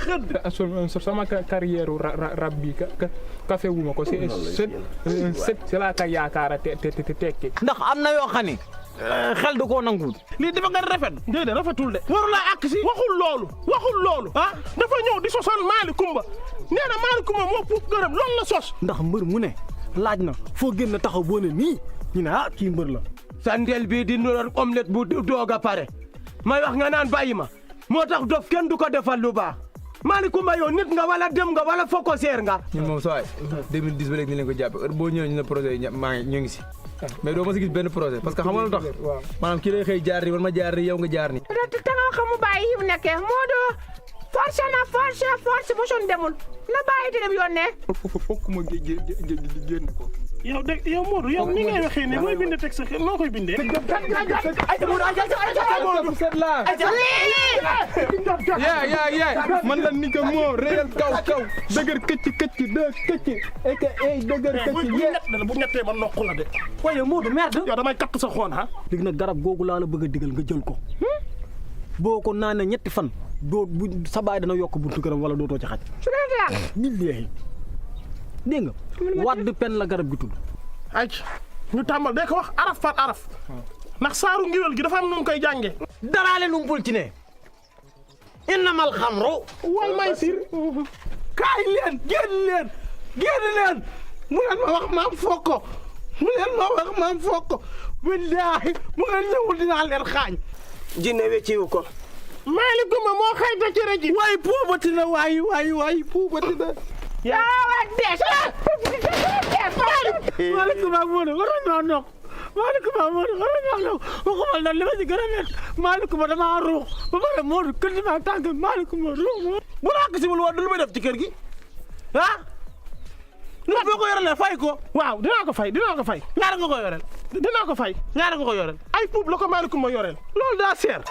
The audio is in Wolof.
xëdd sama carrière rab bi café wu ma ko c'est la ka yaakaara te tekki ndax am na yoo xam ne xel du ko nangu lii dafa nga rafet déedéet rafetul de waru laa àkk si waxul loolu ah dafa ñëw di sosal Malick Coumba nee na Malick Coumba moo puub gërëm loolu la sos ndax mbër mu ne laaj na foo génn taxaw boo ne nii ñu ne ah kii mbër la sandel bii di nuroon omelette bu doog a pare may wax nga naan bàyyi ma moo tax dof kenn du ko defal lu baax Malick Coumba yow nit nga wala dem nga wala foo ko seer nga ñun moom saa 2010 ba léegi ni leen ko jàppe heure boo ñëwee ñu ne projet yi maa ngi ñu ngi si mais doo ma si gis benn projet parce que xam nga lu tax maanaam kii lay xëy jaar ni man ma jaar ni yow nga jaar ni da nga xamu bàyyi yi mu nekkee Modou force mosoon demul na bàyyi di dem yónnee fokk ma génn ko yow Modou yow ni ngay waxee ne mooy bind texte noo koy bindee yaa man la ni ko moo réel kaw dëgër këcc dëgër këcc bu ñettee ma nokku la de waaye Modou merde yow damay katt sa xoon ha léegi nag garab googu laa la bëgg a digal nga jël ko boo ko naanee ñetti fan doo bu sa baay dana yokk buntu këram wala dootoo ci xaj billahi dégg nga wadd pen la garab gi tudd ay ñu tàmbal day ko wax araf par araf ndax saaru ngiwél gi dafa am nu koy jànge daraale nu mbul ci ne innamal xamru wal maysir kaay leen génn leen mu leen ma wax maam fokko billaahi mu ngeen ñëwul dinaa leen xaañ jinne wecciwu ko Malick Coumba moo xayta ci rek waay puubati na waay puubati na yaa des Malick Coumba Modou war nañoo nokk Malick Coumba Modou war nañoo nokk waxumal nag li ma ci gën a nekk Malick Coumba damaa ruux ba pare Modou kër gi ma tànk Malick Coumba ruux bu la ak simul woon lu may def ci kër gi ah lu boo ko yoreel fay ko waaw dinaa ko fay ñaara nga ko yoreel dinaa ko fay ñaara nga ko yoreel ay puub la ko Malick Coumba yoreel loolu daa seer